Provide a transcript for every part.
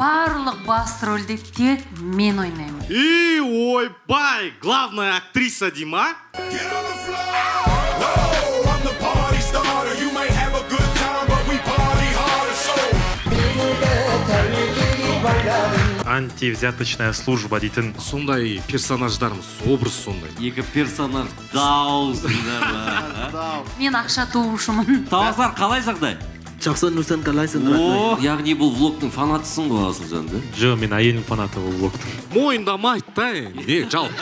Барлық басты рөлде тек мен ойнаймын. И ойбай, главная актриса Дима. Get on the floor. Whoa, I'm the party starter. You may have a good time, but we party harder. So. Антивзяточная служба дейтін. Сондай персонаждармыз, образ сондай. Екі персонаж даусыңдар ма? Мен ақша туушымын. Тауасар, қалай жағдай? Жақсы, Нұрсан, қалайсың? О, яғни бұл влогтың фанатысың ғой, Асылжан, да? Жоқ, мен әйелім фанаты бұл влогтың. Мойындамайды да енді. Не, жалпы.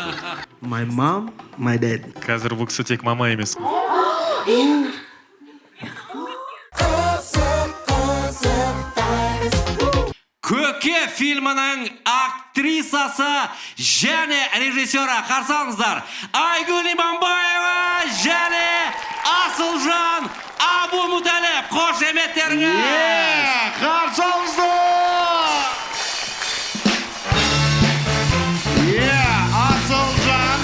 My mom, my dad. Қазір бұл кісі тек мама емес. Көке фильмінің актрисасы және режиссері, қарсы алыңыздар, Айгүл Иманбаева және Асылжан Абумуталип. Қошеметтеріңіз! Қарсы алыңыздар! Иә, Асылжан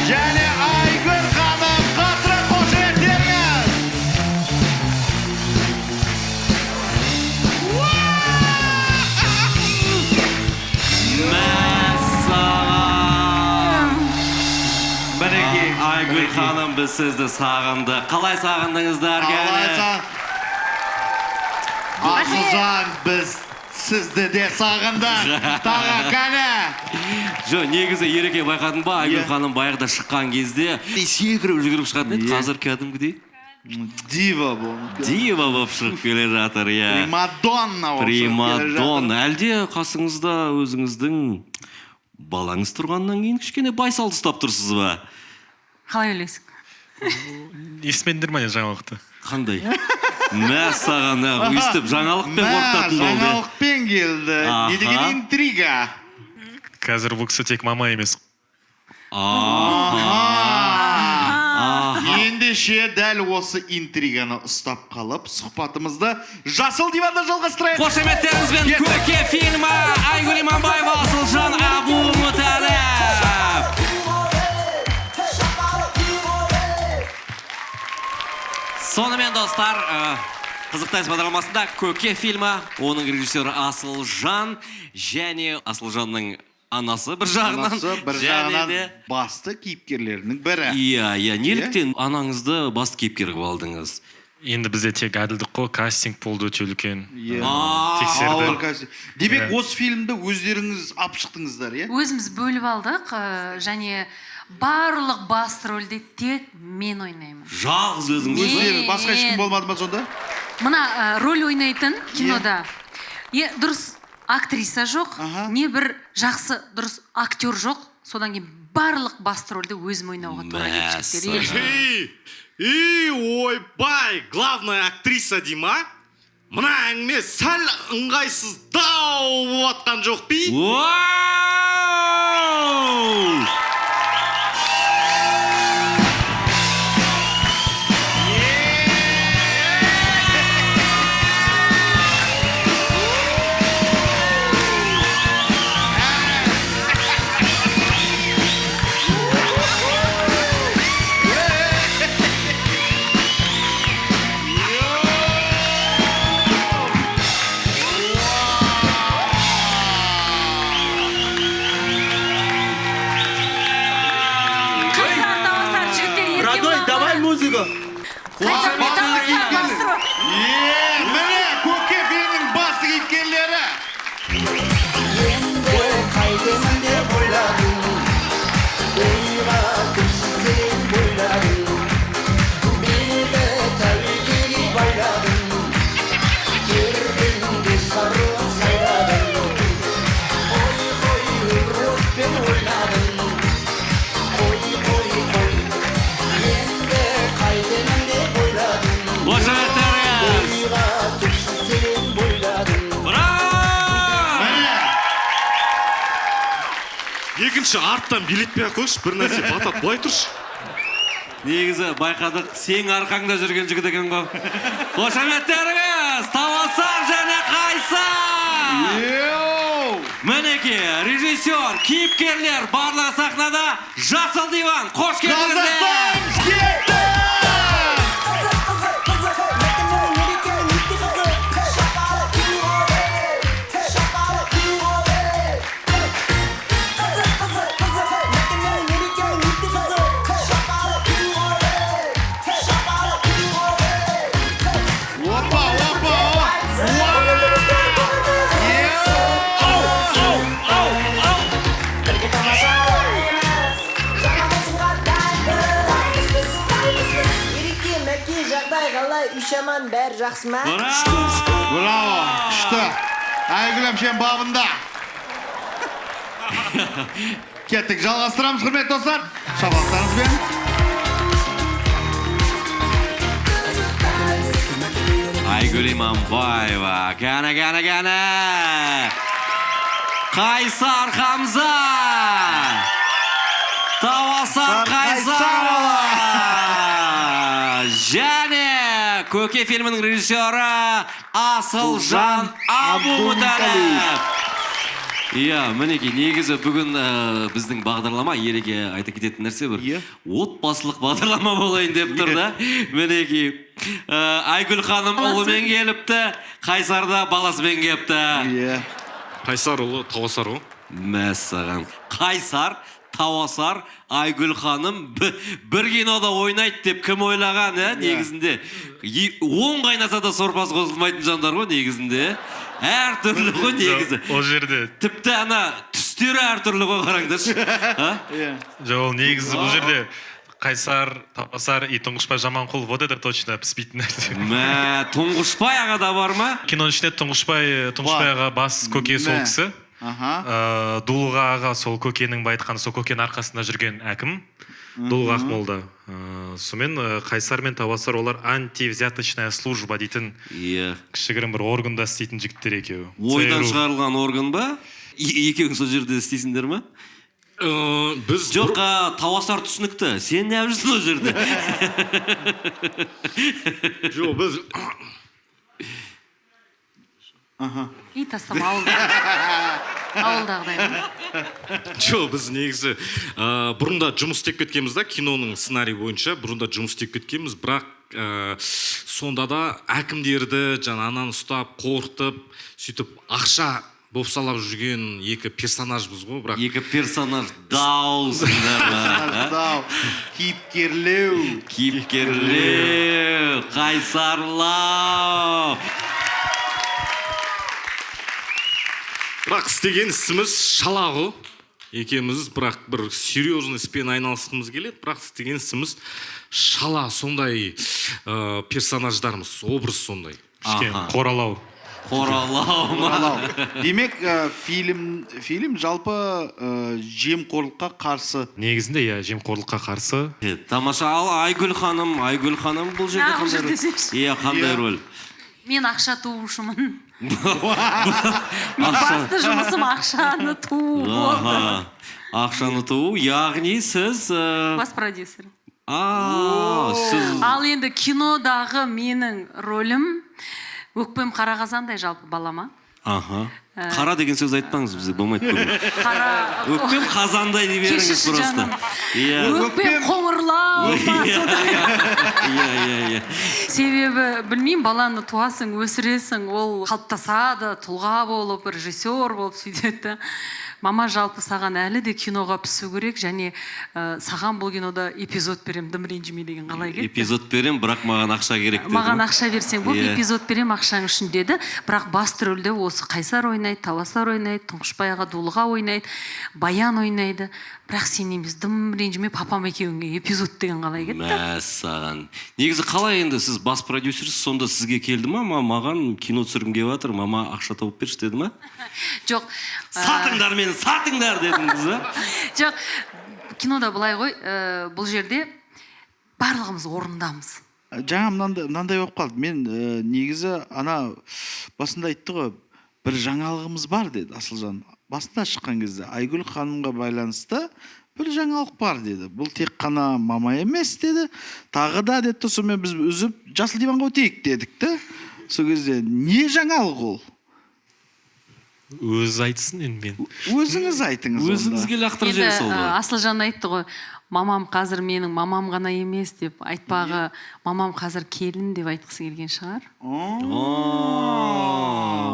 және Айгүл ханым, қаттырақ қошеметтеріңіз! Мәссаған! Мінекей, Айгүл ханым, біз сізді сағындық. Қалай сағындыңыздар, кәне? Асылжан, біз сізді де сағындық. Тағы кәне. Жоқ, негізі Ереке, байқадың ба, Айгүл Иә. ханым баяғыда шыққан кезде секіріп жүгіріп шығатын еді, қазір кәдімгідей Дива бұл. Дива болып шығып келе жатыр, иә. Примадонна болып шығып келе жатыр. Примадонна. Әлде қасыңызда өзіңіздің балаңыз тұрғаннан кейін кішкене байсалды ұстап тұрсыз ба? Қалай ойлайсың? Естімедіңдер ма не жаңалықты? Қандай? Мәссаған, өйстіп жаңалықпен Мә, қорқытатын болды. жаңалықпен келді. Не деген Аха. интрига. Қазір бұл кісі тек мама емес. Ендеше дәл осы интриганы ұстап қалып, сұхбатымызды жасыл диванда жалғастырайық. Қошеметтеріңізбен Көке фильмі, Айгүл Иманбаева, Асылжан Абумуталип. Сонымен, достар, Қызық Таймс бағдарламасында Көке фильмі, оның режиссері Асылжан және Асылжанның анасы бір жағынан, Анасы бір және жағынан де басты кейіпкерлерінің бірі. Иә, неліктен анаңызды басты кейіпкер қылып алдыңыз? Енді бізде тек әділдік қой, кастинг болды өте үлкен. Иә. Тексерді. Ауыр кастинг. Демек, Иә. осы фильмді өздеріңіз алып шықтыңыздар, иә? Өзіміз бөліп алдық, және барлық басты рөлде тек мен ойнаймын. Жалғыз өзіңіз ба? Өздеріңіз, басқа ешкім болмады ма сонда? Мына роль ойнайтын кинода дұрыс актриса жоқ, Аха. не бір жақсы дұрыс актер жоқ. Содан кейін барлық басты рөлді өзім ойнауға тура келді, жігіттер. Мәссаған. И ойбай, главная актриса Дима. Мына әңгіме сәл ыңғайсыздау болып жатқан жоқ пи? Вау! Қайсар, Тауасар, жігіттер, ерке Родной, мама. давай музыку. Қайсар мен Басты Тауасар кейіпкерлер. басты роль. Е, міне, Көке фильмінің басты кейіпкерлері. Енді қайтемін деп ойладым, ойға түпсіз терең бойладым, белді тәуекелге байладым, кердіңде сарыуын сайладым, ой, қой, өмір отпен ойнадым, қой, қой, қой, енді қайтемін деп ойладым, Қошеметтеріңіз! ойға түпсіз терең бойладым. Браво! Міне. Екінші арттан билетпей ақ қойшы, бір нәрсе батады, былай тұршы. Негізі байқадық, сен арқаңда жүрген жігіт екен ғой. Қошеметтеріңіз, Тауасар және Қайсар! Йоу! Мінекей, режиссер, кейіпкерлер барлығы сахнада. Жасыл диван, қош Қазақ келдіңіздер! Таймс кетті! Қызық, қызық, қызық, мәтіннің мерекенің өте қызық. Шапалақ, Жаман, бәрі жақсы ма? Браво! Браво, күшті. Айгүл әпшем бабында. Кеттік, жалғастырамыз, құрметті достар. Шапалақтарыңызбен. Айгүл Иманбаева. Кәні, кәні, кәні. Қайсар Хамза. Тауасар Қайсарова. Және Көке фильмінің режиссері Асылжан Абумуталип. Иә, мінекей, негізі бүгін біздің бағдарлама, ереке айта кететін нәрсе бір отбасылық бағдарлама болайын деп тұр да. Мінекей, Айгүл ханым ұлымен келіпті, Қайсар да баласымен келіпті. Иә. Қайсар ұлы Тауасар ғой. Мәссаған. Қайсар, Тауасар, Айгүл ханым бір кинода ойнайды деп кім ойлаған, ә, негізінде? 10 қайнаса да сорпасы қосылмайтын жандар ғой негізінде. Әртүрлі ғой негізі. Ол жерде Тіпті ана түстері әртүрлі ғой, қараңдаршы. А? Жоқ, ол негізі бұл жерде Қайсар, Тауасар и Тұңғышбай Жаманқұл, вот это точно піспейтін нәрсе. Мә, Тұңғышбай аға да бар ма? Киноның ішінде Тұңғышбай аға бас көке сол Мә. кісі. Дулыға аға сол көкенің, былай айтқанда, сол көкенің арқасында жүрген әкім Дулыға Ақмолда. Сонымен Қайсар мен Тауасар, олар антивзяточная служба дейтін кішігірім бір органда істейтін жігіттер екеуі. Ойдан ЦРУ. шығарылған орган ба? Екеуің сол жерде істейсіңдер ма? Біз Жоқ, Тауасар түсінікті. Сен не жүрсің ол жерде? Жоқ, біз И тастама, ауылдағыдай ғой. Жоқ, біз негізі бұрында жұмыс істеп кеткенбіз да, киноның сценарий бойынша бұрында жұмыс істеп кеткенбіз, бірақ сонда да әкімдерді жаңа ананы ұстап, қорқытып, сөйтіп ақша бопсалап жүрген екі персонажбыз ғой, бірақ Екі персонаж даусыңдар ма? Дау, кейіпкерлеу. Кейіпкерлеу, қайсарлау. Бірақ істеген ісіміз шала ғой екеуміз, бірақ бір серьезный іспен айналысқымыз келеді, бірақ істеген ісіміз шала, сондай персонаждармыз, образ сондай. Кішкене Аха. қоралау. Қоралау ма? Қоралау. Демек, фильм жалпы жемқорлыққа қарсы. Негізінде иә, жемқорлыққа қарсы. Тамаша. Ал Айгүл ханым, Айгүл ханым бұл жерде Неғып қандай жүр роль? десеңші. Иә, қандай Иә. роль? Мен ақша туушымын. Мен басты жұмысым ақшаны туу болды. Аха. Ақшаны туу, яғни сіз Бас продюсер. А, сіз Ал енді кинодағы менің рөлім өкпем қара қазандай, жалпы балама. Аха. Қара деген сөз айтпаңыз, бізде болмайды бүгін. Қара Өкпем қазандай дей беріңіз Кешірші, просто. жаным. Иә. Өкпем қоңырлау ма, сондай. Иә, иә, иә. Себебі білмеймін, баланы туасың, өсіресің, ол қалыптасады, тұлға болып, режиссер болып сөйтеді да. Мама, жалпы саған әлі де киноға пісу керек және саған бұл кинода эпизод беремін, дым ренжіме деген қалай кетті? Эпизод берем, бірақ маған ақша керек деді Маған ма? ақша берсең болды, эпизод беремін ақшаң үшін деді. Бірақ басты рөлде осы Қайсар ойнайды, Тауасар ойнайды, Тұңғышбай аға, Дулыға ойнайды, Баян ойнайды. Бірақ сен емес, дым ренжіме, папам екеуіңе эпизод деген қалай кетті? Мәссаған. Негізі қалай енді, сіз бас продюсерсіз, сонда сізге келді ма, маған кино түсіргім келіп жатыр, мама, ақша тауып берші деді ма? Жоқ. Сатыңдар мені, сатыңдар дедіңіз ба? Жоқ, кинода былай ғой, бұл жерде барлығымыз орындамыз. Жаңа мынандай болып қалды. Мен негізі ана басында айтты ғой, бір жаңалығымыз бар деді Асылжан. Басында шыққан кезде Айгүл ханымға байланысты бір жаңалық бар деді. Бұл тек қана мама емес деді. Тағы да деді, сонымен біз үзіп жасыл диванға өтейік дедік те. Сол кезде не жаңалық ол? Өзі айтсын енді мен. Өзіңіз айтыңыз онда. Өзіңізге лақтырып Енді, жібере салды. Асылжан айтты ғой, мамам қазір менің мамам ғана емес деп айтпағы, мамам қазір келін деп айтқысы келген шығар.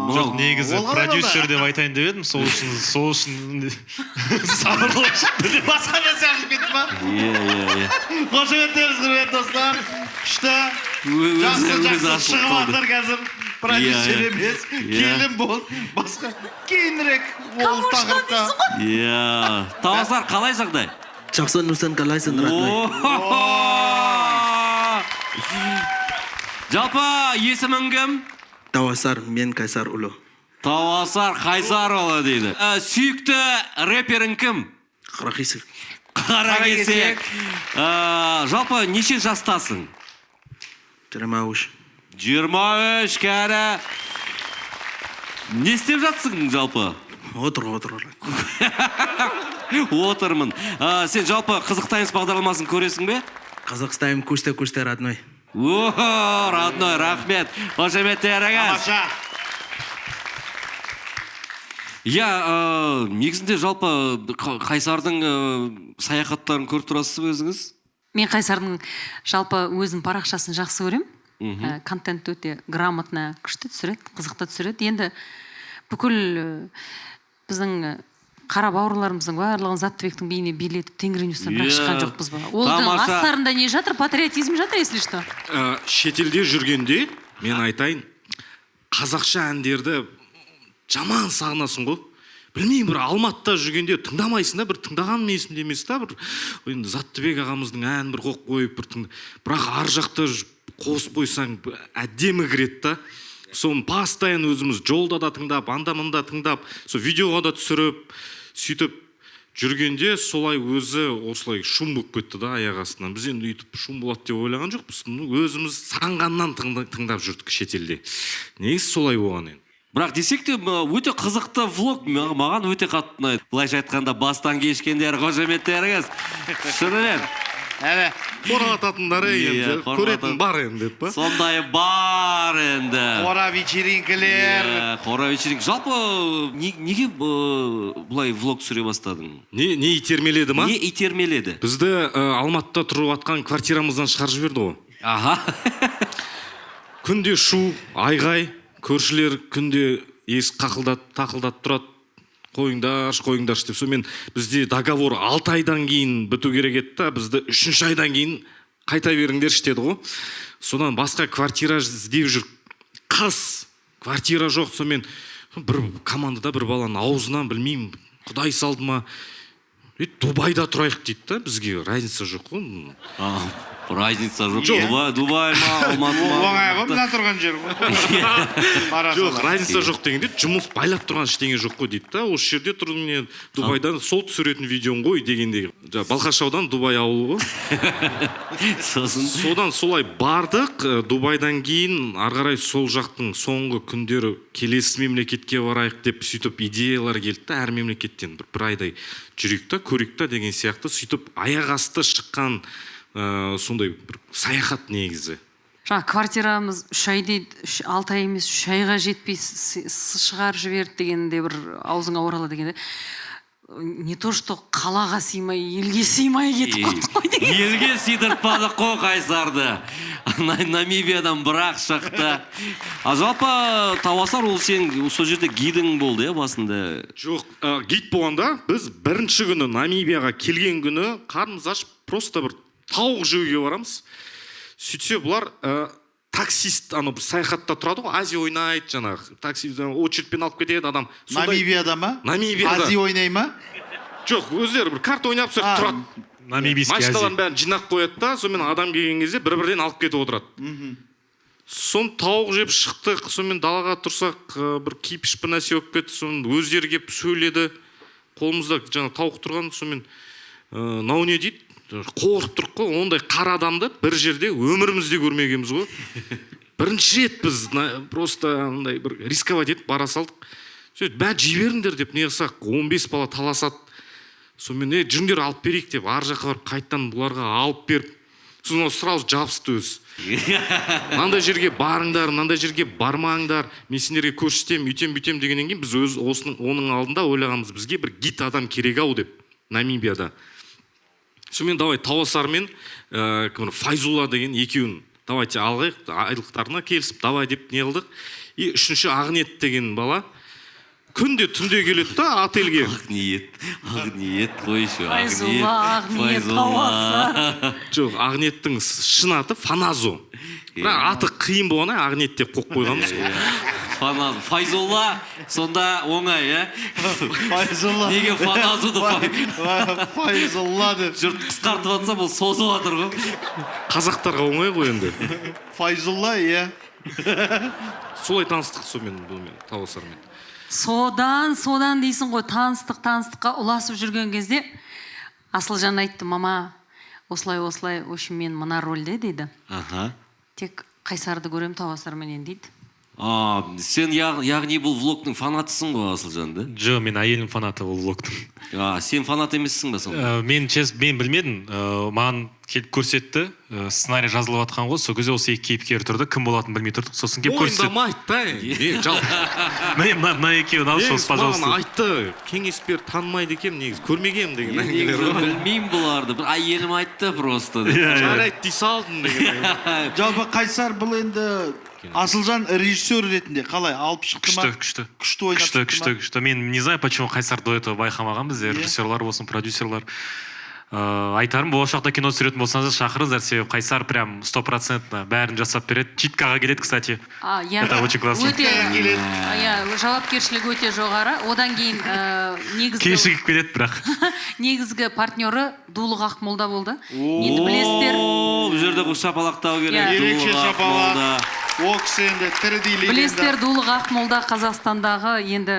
Жоқ, негізі Ол қалай продюсер болды? деп айтайын деп едім, сол үшін сабырлы шықты. Басқа нәрсе ашылып кетті ма? Иә, иә, иә. Қошеметтеріңіз, құрметті достар. Күшті. Жақсы, Өзі жақсы ашылып шығып қалды. жатыр қазір. Продюсер Иә, иә. емес, Иә. келін бол. Басқа кейінірек ол тақырыпта. Иә. Тауасар, қалай жағдай? Жақсы, Нұрсан, қалайсың, родной? О! Жалпы есімің кім? Тауасар мен Қайсарұлы. Тауасар Қайсарұлы дейді. Сүйікті рэперің кім? Қаракесек. Қаракесек. Жалпы неше жастасың? 23. 23, кәрі. Не істеп жатсың жалпы? Отыр, отыр. Отырмын. Сен жалпы Қызық Таймс бағдарламасын көресің бе? Қазақстан күшті, күшті, родной. О, родной, рахмет. Қошеметтеріңіз. Тамаша. Иә, негізінде жалпы Қайсардың саяхаттарын көріп тұрасыз ба өзіңіз? Мен Қайсардың жалпы өзінің парақшасын жақсы көремін. Контент өте грамотно, күшті түсіреді, қызықты түсіреді. Енді бүкіл біздің қара бауырларымыздың барлығын Заттыбектің биіне билетіп, Тенгринюстан бірақ шыққан жоқпыз ба? Олдың астарында не жатыр? Патриотизм жатыр, если что. Шетелде жүргенде мен айтайын, қазақша әндерді жаман сағынасың ғой. Білмеймін, бір Алматыда жүргенде тыңдамайсың да, бір тыңдағаным есімде емес та, бір енді Заттыбек ағамыздың әнін бір қойып қойып бір бірақ ар жақта қосып қойсаң әдемі кіреді да. Соны постоянно өзіміз жолда да тыңдап, анда мында тыңдап, сол видеоға да түсіріп, сөйтіп жүргенде солай өзі осылай шум болып кетті да аяқ астынан. Біз енді өйтіп шум болады деп ойлаған жоқпыз. Ну, өзіміз сағынғаннан тыңдап жүрдік шетелде. Негізі солай болған енді. Бірақ десек те, өте қызықты влог, маған өте қатты ұнайды. Былайша айтқанда, бастан кешкендер, қошеметтеріңіз. Шынымен. Әрі. Қоралататындары Иә, енді, қоралататын. көретін бар енді деп па? Сондай бар енді. Қора вечеринкілер. Иә, қора вечеринка. Жалпы неге бұлай влог түсіре бастадың? Не итермеледі ма? Не итермеледі? Бізді Алматыда тұрып жатқан квартирамыздан шығарып жіберді ғой. Күнде шу, айғай, көршілер күнде есік қақылдат, тақылдат тұрады. Қойыңдаршы, қойыңдаршы деп. Сонымен бізде договор 6 айдан кейін біту керек еді да, бізді 3 айдан кейін қайта беріңдерші деді ғой. Содан басқа квартира іздеп жүр. Қыс, квартира жоқ. Сонымен бір командада бір баланың аузынан білмеймін, Құдай салды ма, Дубайда тұрайық дейді да, бізге разница жоқ қой. Разница жоқ. Жоқ. Дубай ма, Алматы ма? Оңай ғой, мына тұрған жер ғой. Бара Жоқ, сала. разница жоқ дегенде жұмыс байлап тұрған ештеңе жоқ қой дейді да. Осы жерде тұрдым мен, Дубайдан сол түсіретін видеом ғой дегендей. Жаңа Балқаш аудан Дубай ауылы ғой. Сосын? Содан солай бардық. Дубайдан кейін ары қарай сол жақтың соңғы күндері келесі мемлекетке барайық деп сөйтіп идеялар келді да, әр мемлекеттен бір айдай жүрейік та, көрейік та деген сияқты. Сөйтіп аяқ асты шыққан, сондай бір саяхат негізі. Жаңа квартирамыз 3 ай дейді, 6 ай емес, 3 айға жетпей шығарып жіберді дегенде бір аузыңа оралады дегенде. Не то что қалаға сыймай, елге сыймай кетіп қалдық қой деген. Елге сыйдыртпадық қой Қайсарды. Намибиядан бірақ шықты. А жалпы Тауасар, ол сен сол жерде гидің болды, иә, басында? Жоқ, гид болғанда біз бірінші күні Намибияға келген күні қарнымыз ашып просто бір тауық жеуге барамыз. Сөйтсе бұлар, таксист, анау бір саяхатта тұрады ғой, Азия ойнайды жаңағы, такси очередьпен алып кетеді адам. Сондай- Намибияда ма? Намибияда. Азия ойнай ма? Жоқ, өздері бір карта ойнап сол тұрады. Намибийский Азия. Машиналардың бәрін жинап қояды да, сонымен адам келген кезде бір-бірден алып кетіп отырады. Соны тауық жеп шықтық, сонымен далаға тұрсақ, бір кипиш бір нәрсе болып кетті, соны өздері келіп сөйледі. Қолымызда жаңа тауық тұрған, сонымен, мынау не дейді? Қорқып тұрық қой, ондай қара адамды бір жерде өмірімізде көрмегенбіз ғой. Бірінші рет біз просто андай бір рисковать етіп бара салдық. Сөйтіп, бә, жей беріңдер деп не қылсақ, 15 бала таласады. Сонымен, жүріңдер алып берейік деп, ар жаққа барып қайтадан бұларға алып беріп, сосын ол сразу жабысты өзі. Мынандай жерге барыңдар, мынандай жерге бармаңдар, мен сендерге көрсетемін, үйтем, бүйтем дегеннен кейін біз өз осының, оның алдында ойлағанбыз, бізге бір гид адам керек ау деп, Намибияда. Сонымен давай Тауасармен, кім, Файзулла деген екеуін давайте алайық, айлықтарына келісіп, давай деп не қылдық. И үшінші Ағниет деген бала күнде түнде келеді да отельге. Ақниет, Ақниет қойшы, Файзулла, Ақниет, Файзулла. Жоқ, Ақниеттің шын аты Фаназо. Бірақ аты қиын болғаннан Ақниет деп қойып қойғанбыз. Фаназ Файзолла сонда оңай, иә? Файзолла. Неге Фаназуды Файзолла деп. Жұрт қысқартып жатса, бұл созып жатыр ғой. Қазақтарға оңай ғой енді. Файзолла, иә. Солай таныстық сонымен, бұнымен, Тауасармен. Содан дейсің ғой, таныстық, таныстыққа ұласып жүрген кезде Асылжан айтты: «Мама, осылай, осылай, в общем, мен мына рөлде», — дейді. «Тек Қайсарды көремін Тауасарменен», — дейді. А, сен яғни бұл влогтың фанатысың ғой, Асылжан, да? Жоқ, мен әйелім фанаты ол влогтың. А, сен фанат емессің ба сонда? Мен, честно, мен білмедім. Маған келіп көрсетті. Сценарий жазылып жатқан ғой, сол кезде осы екі кейіпкер тұрды, кім болатынын білмей тұрдық, сосын келіп көрсетті. Мойындамайды да не, жалпы. Міне, мына екеуін алшы. Негізі маған Пожалуйста. айтты, кеңес бер, танымайды екенмін негізі, көрмегенмін деген Мен әңгімелер негізі ғой. білмеймін бұларды, бір әйелім айтты просто деп. Иә, иә. Жарайды дей салдым деген әңгіме. Жалпы, Қайсар, бұл енді Асылжан режиссер ретінде қалай алып шықты ма? Күшті, күшті. Күшті ойнап Күшті. шықты Күшті. ма? Күшті. Мен не знаю, почему Қайсар до этого байқамаған. Бізде режиссерлар болсын, продюсерлар, айтарым, болашақта кино түсіретін болсаңыздар, шақырыңыздар, себебі Қайсар прям стопроцентно бәрін жасап береді, читкаға келеді, кстати. А, иә. Это очень классно. Өте, иә, жауапкершілігі өте жоғары. Одан кейін негізгі Кешігіп келеді бірақ. негізгі партнері Дулыға Ақмолда болды. Енді білесіздер. О, бұл жерде шапалақтау керек. Иә. Ерекше Дулыға шапалақ. Ақмолда. О кісі енді тірідей легенда. Білесіздер, Дулыға Ақмолда Қазақстандағы енді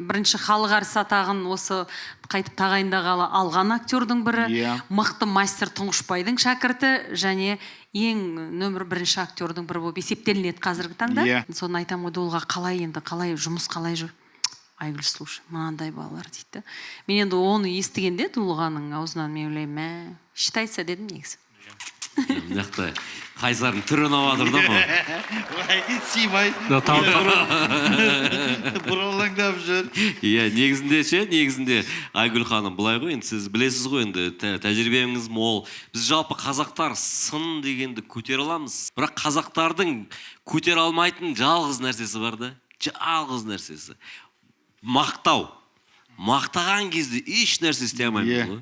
бірінші халық әртісі атағын осы қайтып тағайындағалы алған актердің бірі. Мықты мастер Тұңғышбайдың шәкірті және ең нөмір бірінші актердің бірі болып есептелінеді қазіргі таңда. Соны айтамын ғой: «Дулыға, қалай енді, қалай жұмыс, қалай жүр?» «Айгүл, слушай, мынандай балалар», — дейді да. Мен енді оны естігенде Дулығаның аузынан, мен ойлаймын: «Мә, считается», — дедім негізі. Мына жақта Қайсардың түрі ұнап жатыр да мынау. Сыймай Да, бұралаңдап жүр. Иә, негізінде ше, негізінде, Айгүл ханым, былай ғой енді, сіз білесіз ғой енді, тәжірибеңіз мол. Біз жалпы қазақтар сын дегенді көтере аламыз, бірақ қазақтардың көтере алмайтын жалғыз нәрсесі бар да, жалғыз нәрсесі — мақтау. Мақтаған кезде еш нәрсе істей алмаймыз ғой.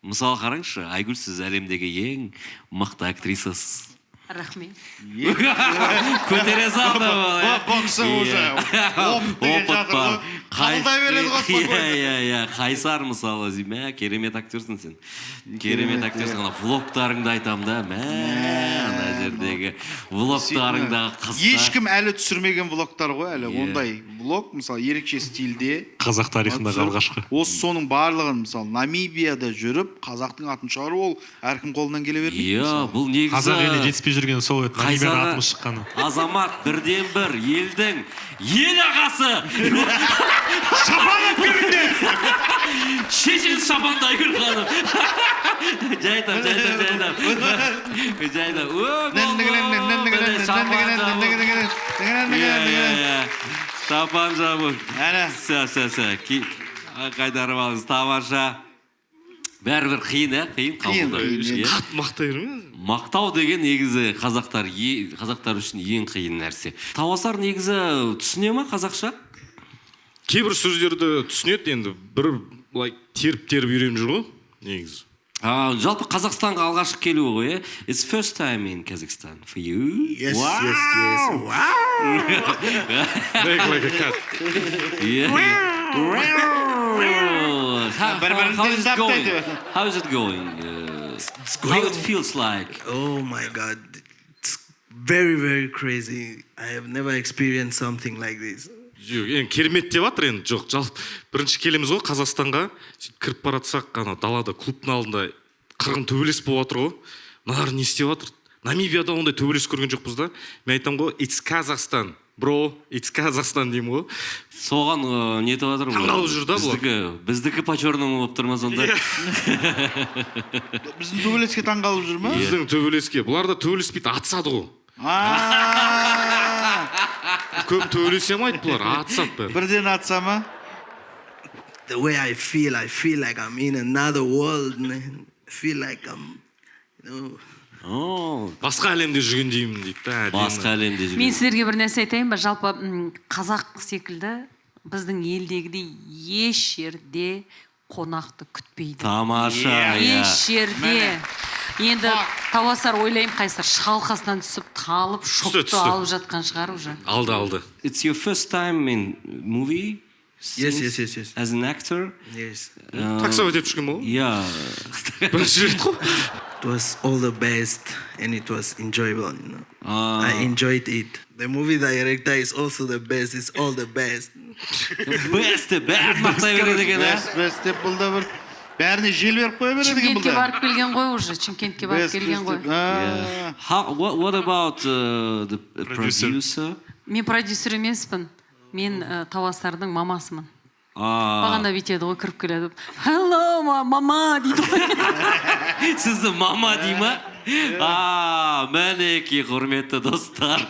Мысалы, қараңызшы, Айгүл, сіз әлемдегі ең мықты актрисасыз. Рахмет. Көтере салды бұл, иә. Бұл кісі уже опыт деген Опыт жатыр бар. ғой. Қабылдай береді ғой Иә, спокойно. иә, Қайсар, мысалы, мә, керемет актерсің сен. Керемет актерсің. Ана влогтарыңды айтамын да, мә, ана жердегі влогтарыңдағы қыздар. Ешкім әлі түсірмеген влогтар ғой әлі. Иә. Ондай влог, мысалы, ерекше стильде Қазақ тарихындағы түсіріп, алғашқы. Осы соның барлығын, мысалы, Намибияда жүріп қазақтың атын шығару, ол әркім қолынан келе бермейді. Иә, бұл негізі Қазақ еліне жетіспей жүрген сол еді, Намибияда Қайсарға атымыз шыққаны. Азамат, бірден бір елдің ел ағасы. Шапан алып беріңдер. Шешеңіз шапанды, Айгүл ханым. Жай айтамын, жай айтамын, жай айтамын, жай айтамын. Ö, болды, шапан жабу. Иә, шапан жабу. Әне. Все, все, все, қайтарып алыңыз. Тамаша. Бәрібір қиын, иә, қиын Қиын, қабылдау. қиын. Иә. Қатты мақтай берме. Мақтау деген негізі қазақтар үшін ең қиын нәрсе. Тауасар негізі түсіне ма қазақша? Кейбір сөздерді түсінеді енді, бір былай теріп теріп үйреніп жүр ғой негізі. А, жалпы Қазақстанға алғашқы келуі ғой, иә? It's first time in Kazakhstan for you? Yes. Wow! Yes. Wow. Make like a cat. Yeah. Wow. Бір-бірін How is it тілін going? таптайды. How is it going? It's How going. it feels like? Oh my God. It's very, very crazy. I have never experienced something like this. Жоқ, енді керемет деп жатыр енді. Жоқ, жалпы бірінші келеміз ғой Қазақстанға, сөйтіп кіріп бара жатсақ, ана далада клубтың алдында қырғын төбелес болып жатыр ғой. Мыналар не істеп жатыр? Намибияда ондай төбелес көрген жоқпыз да. Мен айтамын ғой: «It's Kazakhstan, bro, it's Kazakhstan», — деймін ғой. Соған нетіп жатыр ғой. Таңғалып жүр да бұлар. Біздікі по черному болып тұр ма сонда? Біздің төбелеске таңғалып жүр ма? Біздің төбелеске. Бұлар да төбелеспейді, атысады ғой. А, Көп төбелесе алмайды бұлар, атысады бәрі. Бірден атса ма? The way I feel like I'm in another world, man. I feel like I'm, you know, О, Басқа әлемде жүргендеймін дейді да, әдемі. Басқа әлемде Мен жүрген. сіздерге бір нәрсе айтайын ба? Жалпы, қазақ секілді, біздің елдегідей еш жерде қонақты күтпейді. Тамаша, иә. Еш жерде. Енді Тауасар, ойлаймын, Қайсар шалқасынан түсіп талып, шокты Түсті. алып жатқан шығар уже. Алды, алды. It's your first time in movie Yes, scenes yes. As an actor? Yes. Таксовать етіп жүрген ба ол? Yeah. Бірінші рет қой. It was all the best and it was enjoyable. I enjoyed it. The movie director is also the best. It's all the best. Best деп бәрін мақтай береді екен, ә? Best, best деп бұл да бір бәріне жел беріп қоя береді екен бұл Шымкентке да. барып келген ғой уже, Шымкентке барып Best, келген best ғой. деп. А, What about the Producer. producer? Мен продюсер емеспін, мен Тауасардың мамасымын. А, Бағана бүйтеді ғой, кіріп келеді, «Hello, мама» дейді ғой. Сізді мама дей ма? А, мінекей, құрметті достар.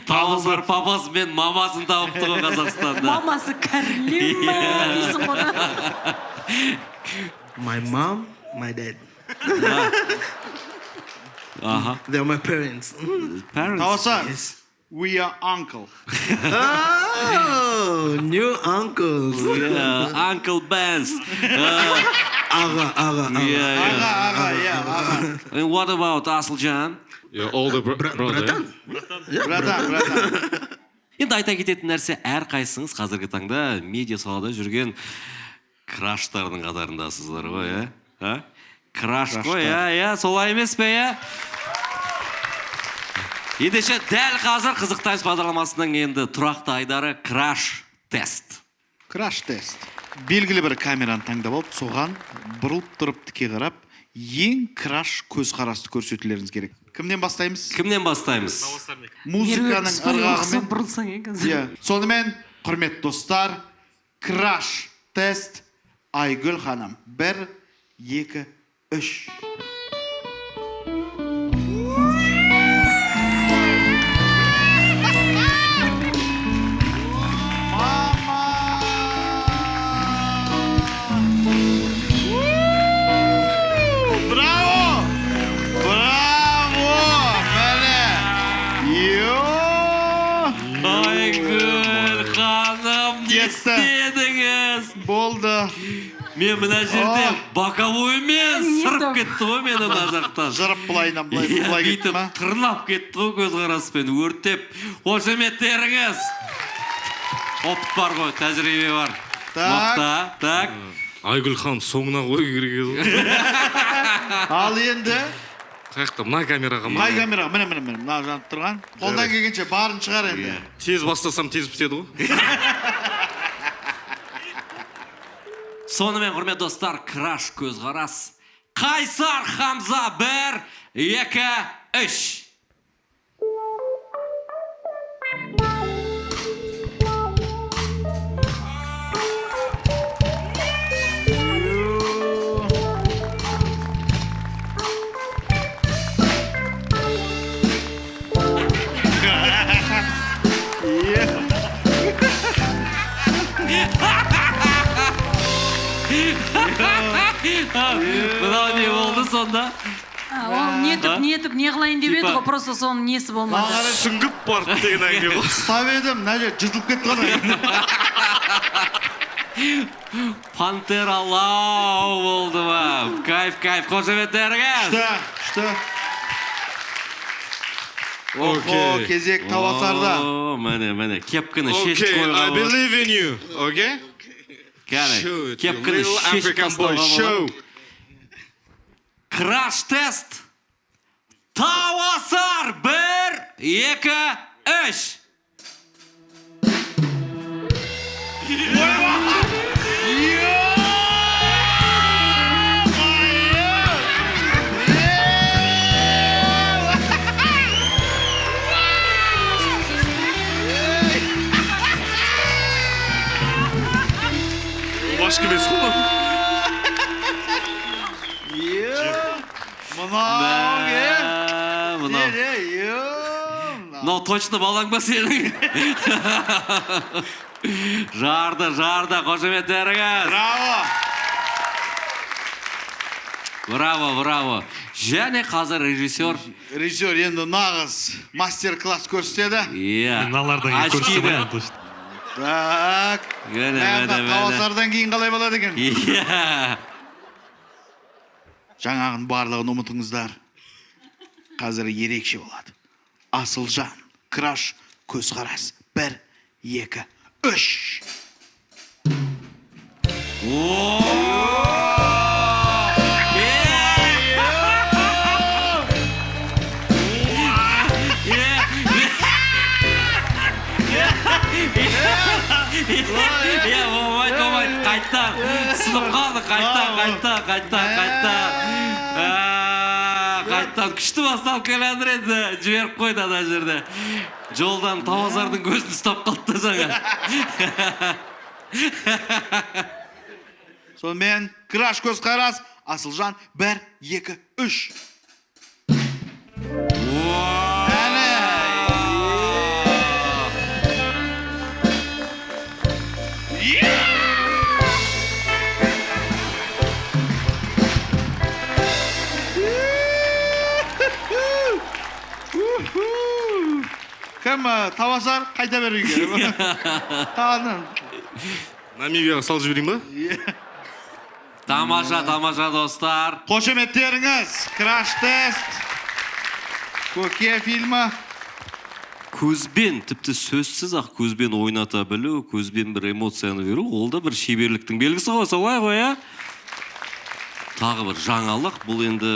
Тауасар папасы мен мамасын тауыпты ғой Қазақстанда. Мамасы кәрлеу ма дейсің ғой да. My mom, my dad. They're my parents. Parents. Тауасар, Yes. we are uncle. Oh, new uncles. Yeah, Uncle Ben's. Аға, аға, аға. Yeah. Аға, аға, иә, аға. And what about Асылжан? Yeah, older brother. Братан. Братан, братан. Енді айта кететін нәрсе, әрқайсыңыз қазіргі таңда медиа салада жүрген краштардың қатарындасыздар ғой, иә? А? Краш қой, иә, иә, солай емес пе, иә? Ендеше дәл қазір Қызық Таймс бағдарламасының енді тұрақты айдары — краш тест. Краш тест. Белгілі бір камераны таңдап алып, соған бұрылып тұрып, тіке қарап, ең краш көзқарасты көрсетулеріңіз керек. Кімнен бастаймыз? Кімнен бастаймыз? Музыканың ырғағымен. Бұрылсаң, иә, қазір. Иә. Сонымен, құрметті достар, краш тест. Айгүл ханым. Бір, екі, үш. Мама! Браво! Браво! Міне! Йо! Айгүл ханым, не Кетті. істедіңіз? Болды. Мен мына жерде О. боковоймен Не сырып там? кетті ғой мені мына жақтан. Жырып былайынан былай, Иә, былай кетті бүйтіп ма? тырнап кетті ғой көзқараспен, өртеп. Қошеметтеріңіз. Опыт бар ғой, тәжірибе бар. Так. Мықты, так. Айгүл ханым соңына қою керек еді ғой. Ал енді Қай жақта, мына камераға ма? қай камераға? Міне, міне, міне, мына жанып тұрған. Қолдан келгенше барын шығар енді. Тез бастасам, тез бітеді ғой. Сонымен, құрметті достар, краш көзқарас. Қайсар Хамза, бір, екі, үш. Мынау не болды сонда? А, ол нетіп, нетіп, не қылайын деп еді Типа- ғой, просто соның несі болмады. Сүңгіп барды деген әңгіме ғой. Ұстап едім, мына жер жыртылып кетті ғой. Пантералау болды ма? Кайф, кайф, қошеметтеріңіз. Күшті, күшті. Охо, кезек Тауасарда. О, міне, міне, кепкіні шешіп Okay, I қоюға болады. believe in you. Okay? Кәне, Show it, you кепкіні little шешіп African boy, тастауға болады. show. Краш тест. Тауасар, бір, екі, үш. Башка емес қой мынау. Мынау е? Мә, мынау. Не, не, е, мынау. Мынау точно балаң ба сенің? Жарды, жарды, қошеметтеріңіз. Браво! Браво, браво. Және қазір режиссер Режиссер енді нағыз мастер-класс көрсетеді. Иә. Мыналардан кейін Очкиді. көрсете алмаймын точно. Так. Міне, Мә, міне, мына міне. Тауасардан кейін қалай болады екен? Иә. Жаңағының барлығын ұмытыңыздар. Қазір ерекше болады. Асылжан, краш, көзқарас. 1, 2, 3. Иә, болмайды, болмайды, қайттан сынып қалды, қайттан, қайттан, қайттан, қайттан. Қайттан күшті басталып келе жатыр еді, жіберіп қойды ана жерде. Жолдан Тауасардың көзін ұстап қалды да жаңа. Сонымен краш көзқарас, Асылжан 1, 2, 3. Әне! Кім, Тауасар, қайта бер үйге. Тағаны. Намибияға салып жіберейін ба? Тамаша, тамаша, достар. Қошеметтеріңіз, краш тест. Көке фильмі. Көзбен, тіпті сөзсіз ақ көзбен ойната білу, көзбен бір эмоцияны беру, ол да бір шеберліктің белгісі ғой, солай ғой, иә? Тағы бір жаңалық, бұл енді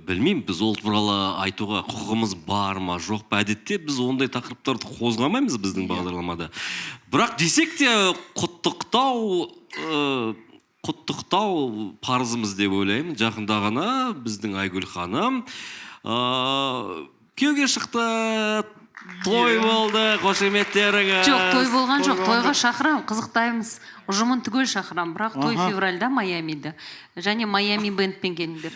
білмеймін, біз ол туралы айтуға құқығымыз бар ма, жоқ па? Әдетте біз ондай тақырыптарды қозғамаймыз біздің бағдарламада. Бірақ десек те құттықтау парызымыз деп ойлаймын. Жақында ғана біздің Айгүл ханым күйеуге шықты, той болды, қошеметтеріңіз. Жоқ, той болған жоқ, тойға шақырамын, қызықтаймыз, ұжымын түгел шақырамын, бірақ той февральда Майамиде. Және Майами бэндпен келіңдер.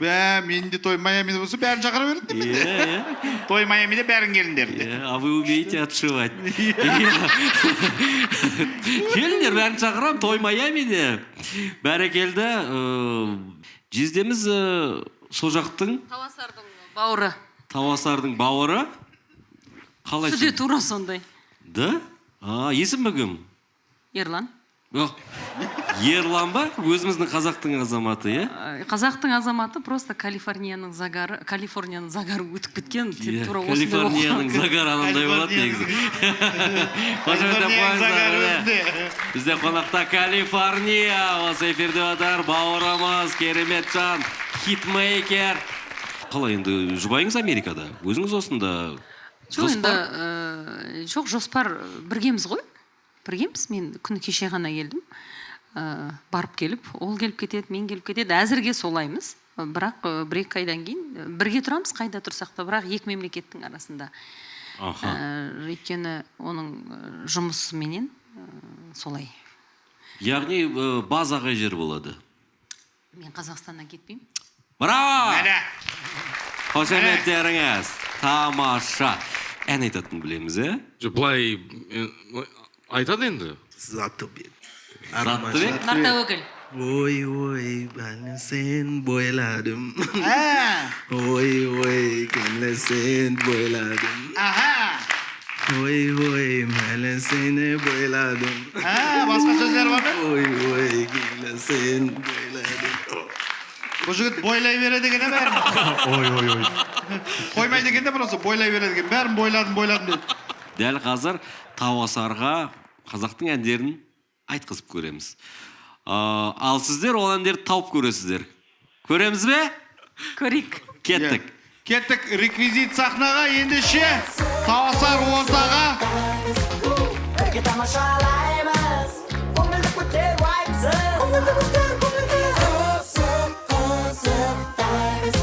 Бә, менің де той Майамиде болса, бәрін шақыра беретін мен де. Той Майамиде бәрін келіңдер. А вы умеете отшивать. Келіңдер, бәрін шақырамын, той Майамиде. Бәрекелді, жездеміз сол жақтың Тауасардың бауыры. Тауасардың бауыры. Қалай Түсі де тура сондай. Да? Есімі кім? Ерлан. Ерлан ба? Өзіміздің қазақтың азаматы, иә? Қазақтың азаматы, просто Калифорнияның загары, Калифорнияның загары өтіп кеткен, Иә, тура осындай болып Калифорнияның қалған. загары анандай болады негізі. Қошеметтеп Калифорнияның қойыңыздар, загары міне. өзінде. Бізде қонақта Калифорния, осы эфирде отыр бауырымыз, керемет жан, хитмейкер. Қалай енді, жұбайыңыз Америкада, өзіңіз осында? Жоқ, енді, Жоспар? жоқ, жоспар біргеміз ғой. Біргеміз, мен күні кеше ғана келдім. Барып келіп, ол келіп кетеді, мен келіп кетеді. Әзірге солаймыз. Бірақ бір екі айдан кейін бірге тұрамыз, қайда тұрсақ та, бірақ екі мемлекеттің арасында. Өйткені оның жұмысыменен солай. Яғни база қай жер болады? Мен Қазақстаннан кетпеймін. Браво! Міне. Қошеметтеріңіз. Тамаша. Ән айтатынын білеміз, ә? Жоқ, былай айтады енді. Заттыбек. Заттыбек? Нартәуекел. Ой, ой, бәні сен бойладым. Ой, ой, кәлі сен бойладым. Ой, ой, мәлі сені бойладым. Басқа сөздер бар ма? Ой, ой, кәлі сен бойладым. Бұл жігіт бойлай береді екен, бәрін. Ой, ой, ой. Қоймайды екен де, просто бойлай береді екен. Бәрін бойладым, бойладым дейді. Дәл қазір Тауасарға қазақтың әндерін айтқызып көреміз. Ал сіздер ол әндерді тауып көресіздер. Көреміз бе? Көрейік. Кеттік. Кеттік, реквизит сахнаға, ендеше Тауасар ортаға. Бірге тамашалаймыз, көңілді көтер уайымсыз. Көңілді көтер, көңілді. Қызық, қызықтаймыз.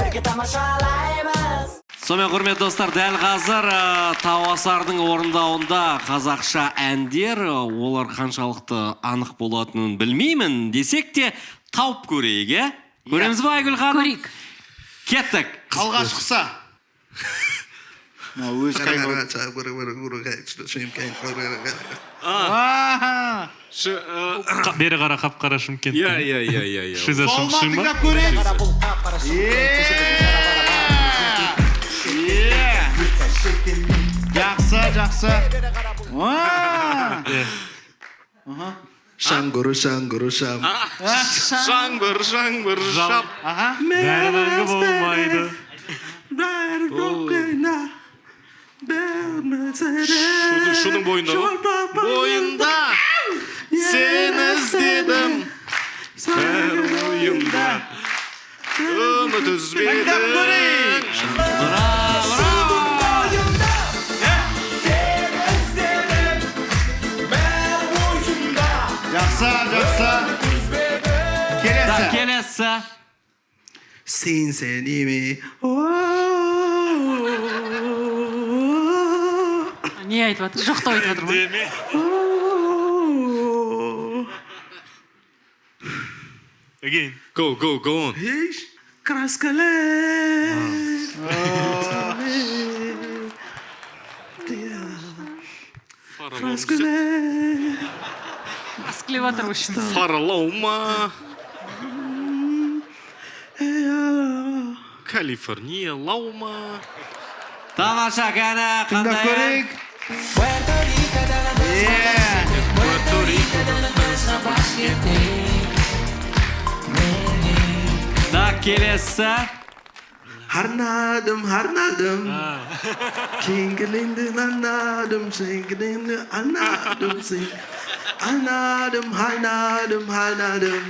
Бірге тамашалаймыз. Сонымен, құрметті достар, дәл қазір Тауасардың орындауында қазақша әндер, олар қаншалықты анық болатынын білмеймін десек те тауып көрейік, е? Көреміз бе, Айгүл ханым? Көрейік. Кеттік. Алғашқысы. Мына өз кайфы. Бері қара, қап-қара Шымкент. Иә, иә, иә, иә, иә. Шиза Сол ма, Шымшин ба? тыңдап көрейік. Жақсы, жақсы. Шаңгыры, шаңгыры, шам. Шаңбыр, шаңбыр, шап. Бәрі мәңгі болмайды. Бәрі бойында. Шудың бойында ғой. Бойында сені іздедім. Бәрі ойымда. Үміт үзбедім. Браво! Жақсы, жақсы. Так, Келесі. Келесі. Сен сенеме. Не айтып жатыр? Жоқтау айтып жатыр ма? Again. Go, go, go on. Краскале. Краскале. Аскілеп жатыр, в общем. Фаралаума. Калифорния, лаума. Тамаша, кәні, Тыңдап қандай ән? көрейік. Е, Так, келесі. Арнадым, арнадым. Кеңгіліңді арнадым, сенгіліңді арнадым, сен. Арнадым, арнадым, арнадым.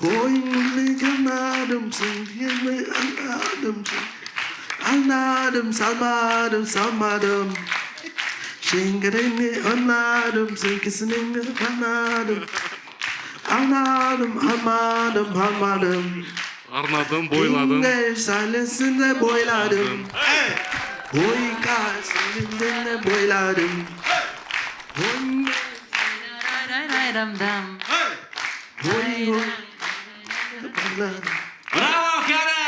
Ойыңды арнадым, сенгіліңді арнадым, сен. Арнадым, салмадым, салмадым. Сенгіліңді арнадым, сенгісініңді арнадым. Арнадым, армадым, армадым. Арнадым, бойладым. Dinle sayesinde boyladım. Oyka sayesinde boyladım. Oy Рай-рай-рам-дам. oy oy. Boyladım. Браво, кәні!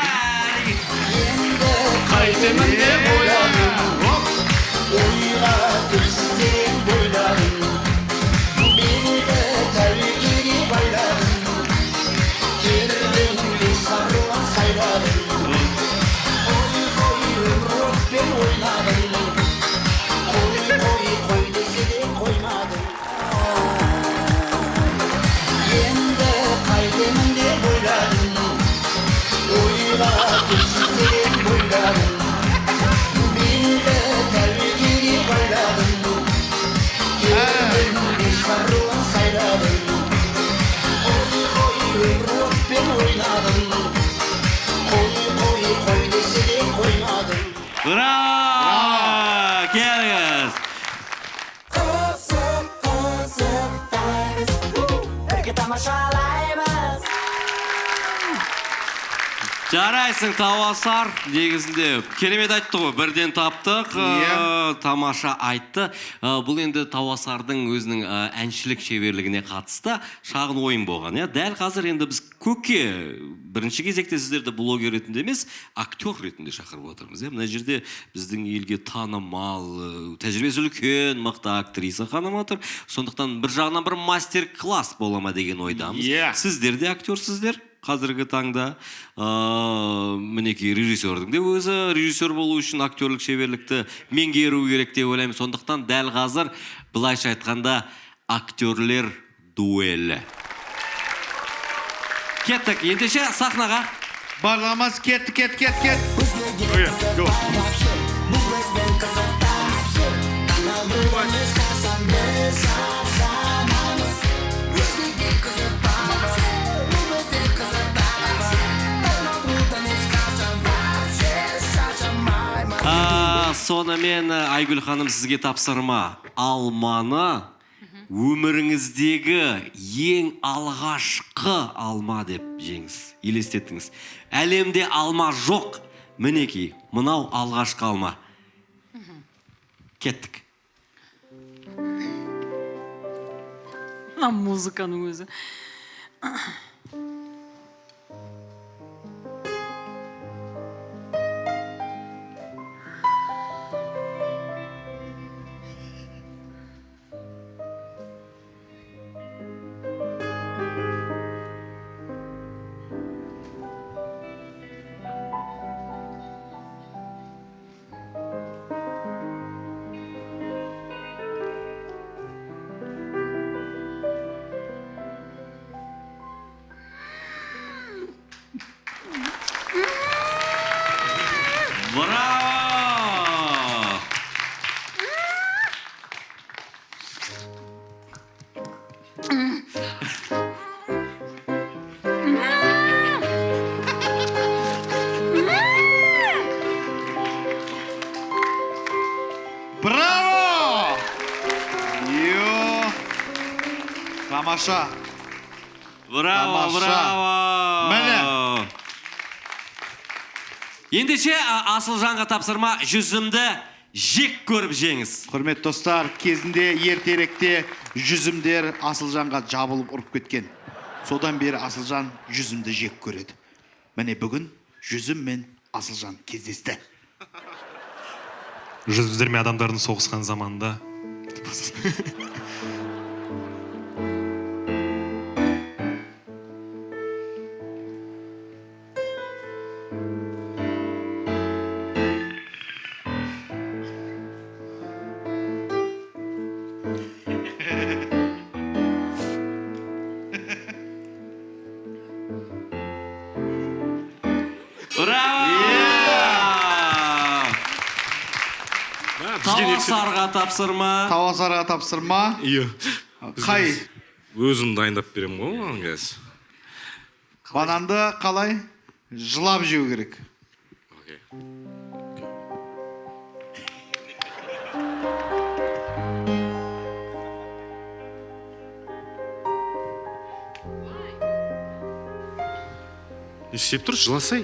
Қайтемін деп ойладым. Ойға түссең бойладым. Белді тәуекелге байладым. Кердің бес аруан сайладым. Ой, қой, өмір отпен ойнадым. Қой, қой, қой десе де қоймадым. Енді қайтемін деп ойладым. Ойға түссең бойладым. Белді тәуекелге байладым. Кердің бес аруан сайладым. Ой, қой, өмір отпен ойнадым. Қой, қой, қой десе де қоймадым. Браво! Келіңіз. Қызық, қызықтаймыз, бірге тамашалаймыз. Жарайсың, Тауасар. Негізінде керемет айтты ғой, бірден таптық. Тамаша айтты. Бұл енді Тауасардың өзінің әншілік шеберлігіне қатысты шағын ойын болған, иә. Дәл қазір енді біз, Көке, бірінші кезекте сіздерді блогер ретінде емес, актер ретінде шақырып отырмыз, иә. Мына жерде біздің елге танымал, тәжірибесі үлкен, мықты актриса ханым отыр. Сондықтан бір жағынан бір мастер класс бола ма деген ойдамыз. Иә. Сіздер де актерсіздер қазіргі таңда. Мінекей, режиссердің де өзі режиссер болу үшін актерлік шеберлікті меңгеру керек деп ойлаймын. Сондықтан дәл қазір, былайша айтқанда, актерлер дуэлі. Кеттік ендеше сахнаға. Барлығымыз кетті, кет, кет, кет. Okay, go. Бұл біздің қызықтар. Танылудан ешқашан біз шаршамаймыз. Өзгеге қызықпаймыз. Бұл біздің қызықтар. Танылудан ешқашан вообще шаршамаймыз. Сонымен, Айгүл ханым, сізге тапсырма: алманы өміріңіздегі ең алғашқы алма деп жеңіз, елестетіңіз. Әлемде алма жоқ, мінекей, мынау алғашқы алма. Кеттік. Мына музыканың өзі. Браво! Йо! Тамаша. Браво, Тамаша. браво! Міне. Ендеше Асылжанға тапсырма: жүзімді жек көріп жеңіз. Құрметті достар, кезінде ертеректе жүзімдер Асылжанға жабылып ұрып кеткен. Содан бері Асылжан жүзімді жек көреді. Міне, бүгін жүзім мен Асылжан кездесті. Жүзімдер мен адамдардың соғысқан заманында. Браво! Бізге не түседі? Тауасарға тапсырма. Тауасарға тапсырма. Иә. Қай? Өзім дайындап беремін ғой оған қазір. Бананды қалай? Жылап жеу керек. Окей. Не істеп тұр? Жыласай.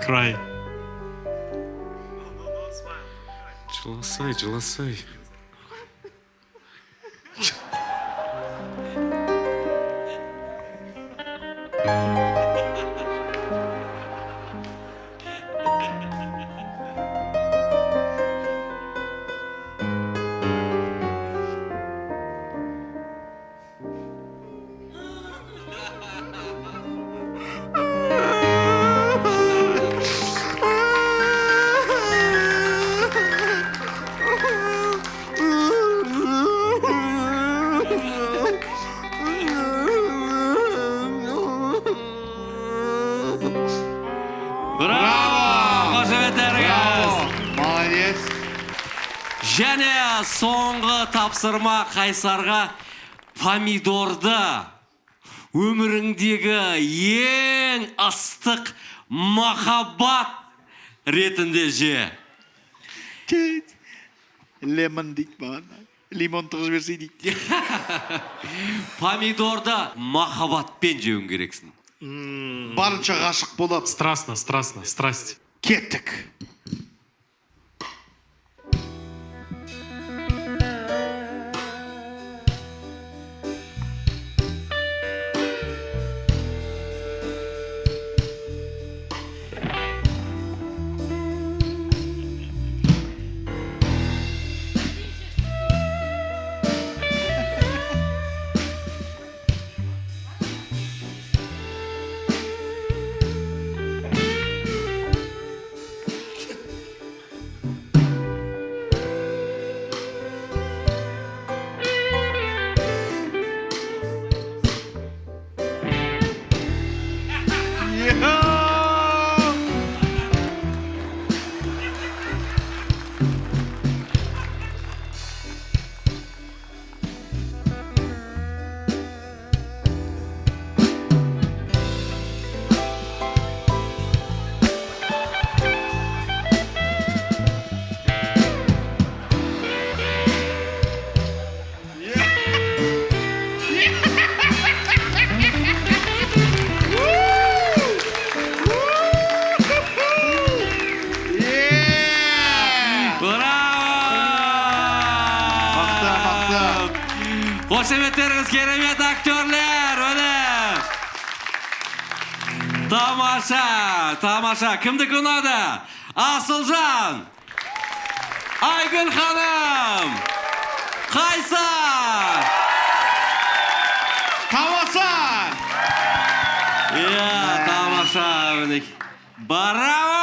Край. Жыласай, жыласай. Браво! Қошеметтеріңіз! Молодец. Және соңғы тапсырма Қайсарға: помидорды өміріңдегі ең ыстық махаббат ретінде же. Lemon дейді маған. Лимон тығып жіберсей дейді. Помидорды махаббатпен жеуің керексің. Барынша ғашық болып. Страстно, страстно, страсть. Кеттік. Браво! Мықты, мықты. Қошеметтеріңіз, керемет актерлер! Міне! Тамаша, тамаша. Кімдікі ұнады? Асылжан! Айгүл ханым! Қайсар! Тауасар! Иә, тамаша, мінекей. Браво!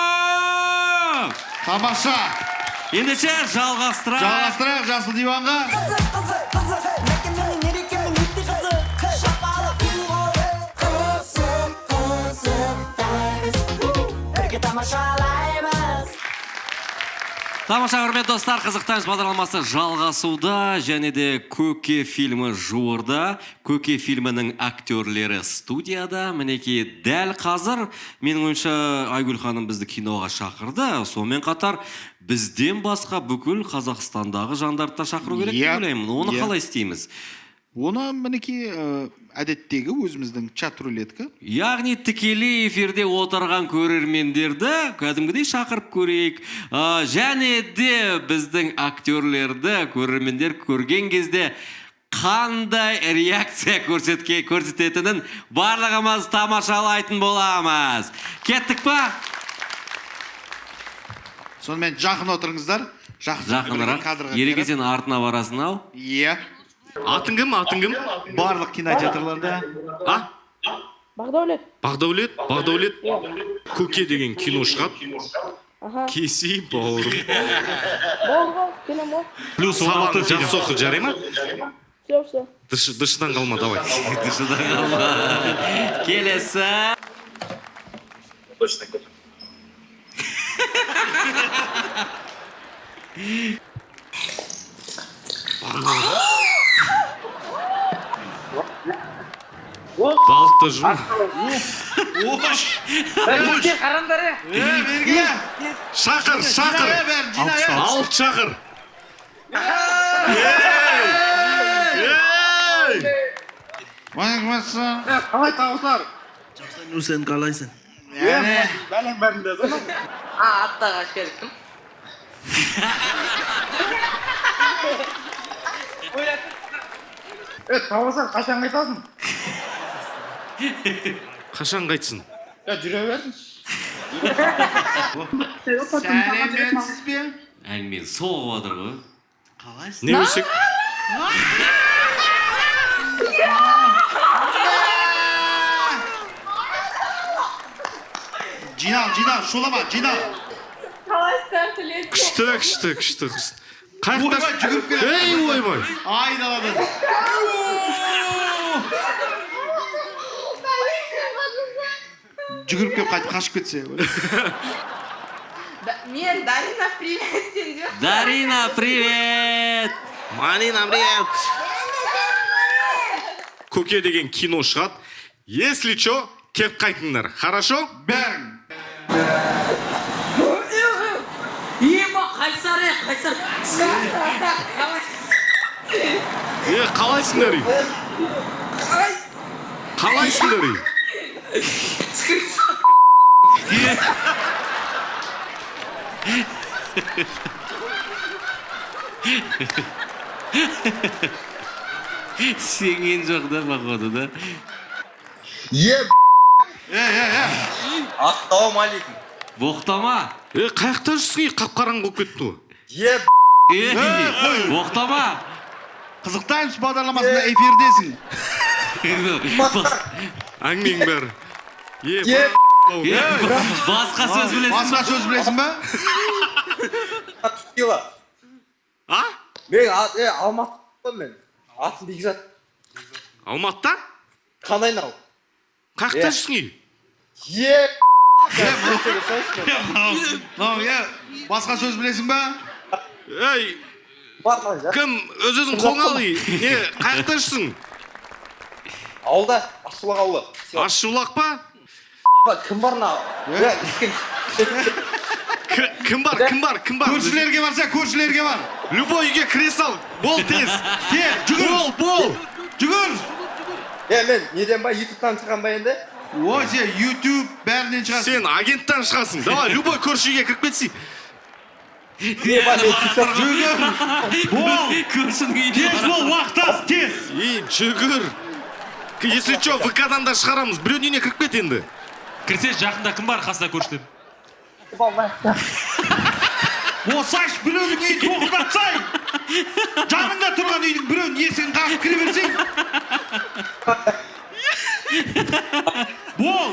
Тамаша! Ендеше жалғастырайық. Жалғастырайық жасыл диванға. Қызық, қызық, қызық, мекеменің мерекемен өте қызық. Шапалақ қызық, қызықтаймыз, бірге тамашалаймыз. Тамаша, құрметті достар, Қызық Таймс бағдарламасы жалғасуда және де «Көке» фильмі жуырда. «Көке» фильмінің актерлері студияда. Мінекей, дәл қазір, менің ойымша, Айгүл ханым бізді киноға шақырды. Сонымен қатар бізден басқа бүкіл Қазақстандағы жандарды да шақыру керек деп ойлаймын. Оны қалай істейміз? Оны, мінекей, әдеттегі өзіміздің чат рулетка. Яғни тікелей эфирде отырған көрермендерді кәдімгідей шақырып көрейік. Және де біздің актерлерді көрермендер көрген кезде қандай реакция көрсететінін барлығымыз тамашалайтын боламыз. Кеттік па? Сонымен, жақын отырыңыздар. Жақын, Жақынырақ. Кадрға Ереке, кіріп. сен артына барасың ау. Иә. Атың кім, атың кім? Барлық кинотеатрларда. А? Бағдәулет. Бағдәулет, Бағдәулет. «Көке» деген кино шығады. Кесей, бауырым. Болды ғой, келем ғой. Плюс 16 Сабағың фильм. жақсы оқы, жарай ма? Все, все. Дышыдан қалма, давай. Дышыдан қалма. Келесі. Балықты жу. Қараңдар, е. Берге. Шақыр, шақыр. Бәрін жина, е. Алып шақыр. Ей! Қалай, табысар? Сен қалайсың? Әне. Бәлең бәрінде. А, аттаға кеттім. Е, табысар, қашан қайтасың? Қашан қайтсын? Е, жүре берсін. Сәлеметсіз бе? Әңгімені соғып жатыр ғой. Қалайсың? Не өсек? Жинал, жинал, шулама, жинал. Қалайсыздар, тілек? Күшті, күшті, күшті. Қаяқта? Ойбай, жүгіріп келеді. Ей, ойбай. Айдаладан. Жүгіріп келіп, қайтып қашып кетсе. Мен Дарина, привет, сендер. Дарина, привет! Марина, привет. «Көке» деген кино шығады. Если чё, кеп қайтыңдар. Хорошо? Бәрің. Ема, Қайсар, е, Қайсар. Е, қалайсыңдар, ей? Қалайсыңдар, ей? Сенген жоқ да, походу, да? Е, е, е. Ассалаумағалейкум. Боқтама. Е, қаяқта жүрсің, ей? Қап қараңғы болып кетті ғой. Е, Ей, боқтама. Қызық Таймс бағдарламасында эфирдесің. Әңгіменің бәрі. Е, Е, Е, басқа сөз білесің ба? Басқа сөз білесің ба? Кила. А? Мен Алматыдан мен. Атым Бекзат. Алматыда? Қандай мынау? Қаяқта Е. жүрсің, ей? Е, Мынау, е, басқа сөз білесің ба? Ей, бар мына. кім өз өзін қолыңа ал, ей. Не, қаяқта жүрсің? Ауылда, Ащыбұлақ ауылы. Ащыбұлақ па? Кім бар мына? Е, кім? Кім бар, кім бар, кім бар? Көршілерге барса, көршілерге бар. Любой үйге кіре сал. Бол тез. Тез, жүгір. Бол, бол. Жүгір. Е, мен неден ба, ютубтан шығам ба енді? Ой, сен YouTube бәрінен шығасың. Сен агенттан шығасың. Давай, любой көрші үйге кіріп кетсей. Не ба, мен TikTok Жүгір. Бол. Көршінің үйіне. Тез бол, уақыт аз, тез. Ей, жүгір. Если чё, ВК-дан да шығарамыз. Біреудің үйіне кіріп кет енді. Кірсе, жақында кім бар қасында көршіден? Болсайшы, біреудің үйін тоқылдатсай. Жаныңда тұрған үйдің біреуінің есігін қағып кіре берсең. Бол.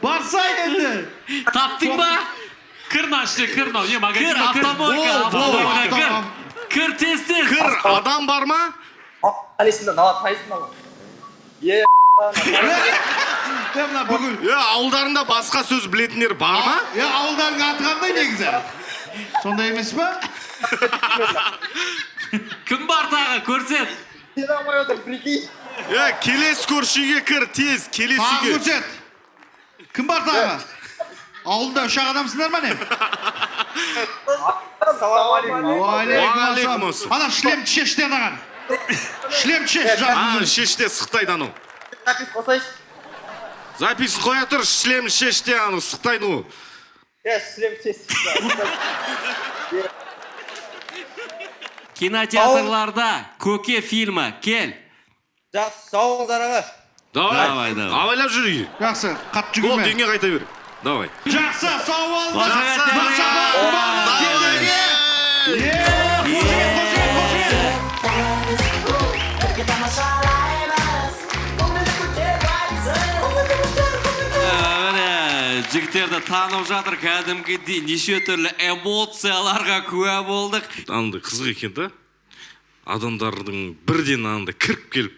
Барсай енді. Таптың ба? Кір мына ішіне, кір мынау. Не, Кір, магазин ба, кір. автомойка, Бол, бол, автомойка, кір. Кір, тез, тез. Кір, адам бар ма? Танисың да, нала танисың да. Е, Е, мына бүкіл Е, ауылдарында басқа сөз білетіндер бар ма? Е, ауылдардың аты қандай негізі? Сондай емес па? Кім бар тағы, көрсет. Сене алмай отыр, прикинь. Е, келесі көрші үйге кір, тез, келесі Тағы үйге. көрсет. Кім бар тағы? Ауылда үш ақ адамсыңдар ма не? Ассалаумағалейкум. Уағалейкум ассалам. Ана шлем шеш те анаған. Шлем шеш. А, шеш те, сықтайды анау. Запись қосайшы. Запись қоя тұр, шлем шеш те, анау сықтайды ғой. Е, шлем шеш. Кинотеатрларда Көке фильмі, кел. Жақсы, сау болыңыздар, аға. Давай. Давай, давай. Абайлап жүр үйге. Жақсы, қатты Болды, жүгірме. үйіңе қайта бер. Давай. Жақсы, сау болыңыздар. Қошемет. Сендерге. Е, қошемет, қошемет, қошемет. Бірге тамашалаймыз, көңілді көтеріп айтсын. Міне, жігіттерді танып жатыр, кәдімгідей неше түрлі эмоцияларға куә болдық. Андай қызық екен да. Адамдардың бірден андай кіріп келіп,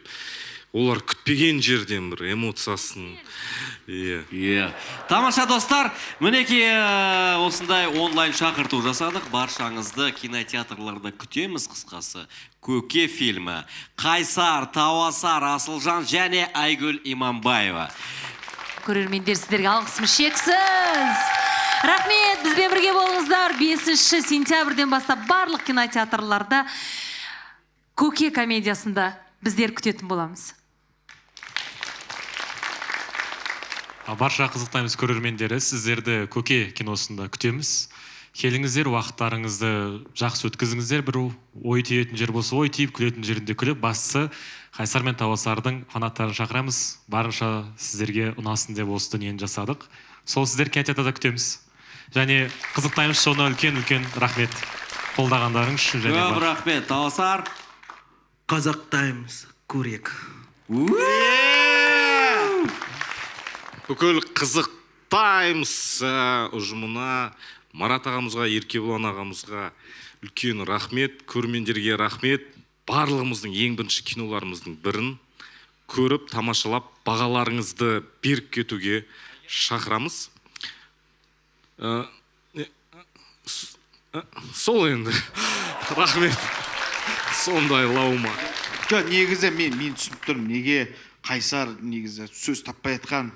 олар күтпеген жерден бір эмоциясын. Иә. Иә. Тамаша, достар, мінекей, осындай онлайн шақырту жасадық. Баршаңызды кинотеатрларда күтеміз, қысқасы. Көке фильмі. Қайсар, Тауасар, Асылжан және Айгүл Иманбаева. Көрермендер, сіздерге алғысым шексіз. Рахмет, бізбен бірге болыңыздар. 5 сентябрьден бастап барлық кинотеатрларда Көке комедиясында біздер күтетін боламыз. Барша Қызық Таймс көрермендері, сіздерді Көке киносында күтеміз. Келіңіздер, уақыттарыңызды жақсы өткізіңіздер. Бір ой түйетін жер болса ой түйіп, күлетін жерінде күліп, бастысы Қайсар мен Тауасардың фанаттарын шақырамыз. Барынша сіздерге ұнасын деп осы дүниені жасадық. Сол сіздер кинотеатрда күтеміз. Және Қызық Таймс шоуына үлкен-үлкен рахмет қолдағандарыңыз үшін және Көп бар. рахмет, Тауасар. Қазақ Таймс көрейік. Бүкіл Қызық Таймс ұжымына, Марат ағамызға, Еркебұлан ағамызға үлкен рахмет, көрермендерге рахмет. Барлығымыздың ең бірінші киноларымыздың бірін көріп, тамашалап, бағаларыңызды беріп кетуге шақырамыз. Сол енді. Рахмет. Сондай лаума. Жоқ, негізі мен түсініп тұрмын, неге Қайсар негізі сөз таппай жатқан.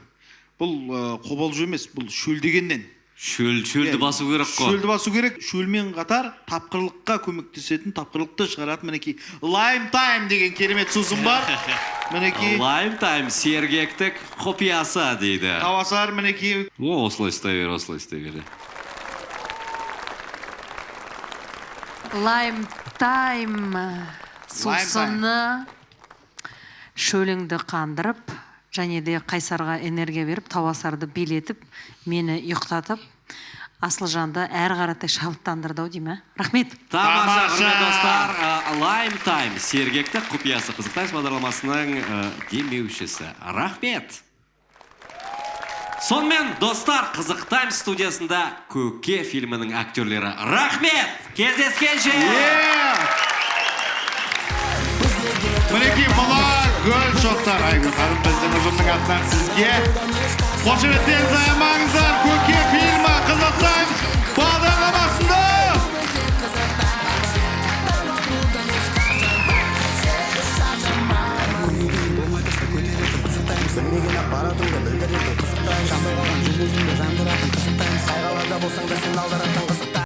Бұл қобалжу емес, бұл шөлдегеннен. Шөлді басу керек қой. Шөлді басу керек. Шөлмен қатар тапқырлыққа көмектесетін, тапқырлықты шығаратын мінекей Лайм Тайм деген керемет сусын бар. Мінекей. Лайм Тайм сергектік құпиясы дейді. Тауасар мінекей. О, осылай ұстай бер, осылай ұстай бер. Лайм Тайм сусыны шөліңді қандырып, және де Қайсарға энергия беріп, Тауасарды билетіп, мені ұйықтатып, Асылжанды әрі қаратай шабыттандырды ау деймін, ә? Рахмет. Тамаша, құрметті достар, Лайм Тайм сергектік құпиясы Қызық Таймс бағдарламасының демеушісі. Рахмет. Сонымен, достар, Қызық Таймс студиясында Көке фильмінің актерлері. Рахмет! Кездескенше! Мінекей мына гүл шоқтар, Айгүл ханым, біздің ұжымның атынан сізге қошеметтеріңізді аямаңыздар. Көке фильмі Қызық Таймс бағдарламасында. Білмеген аппаратыңды білдіретін Қызық Таймс. Жанбай қалған жұлдызыңды жандыратын Қызық Таймс. Қай қалада болсаң да сен алдыратын.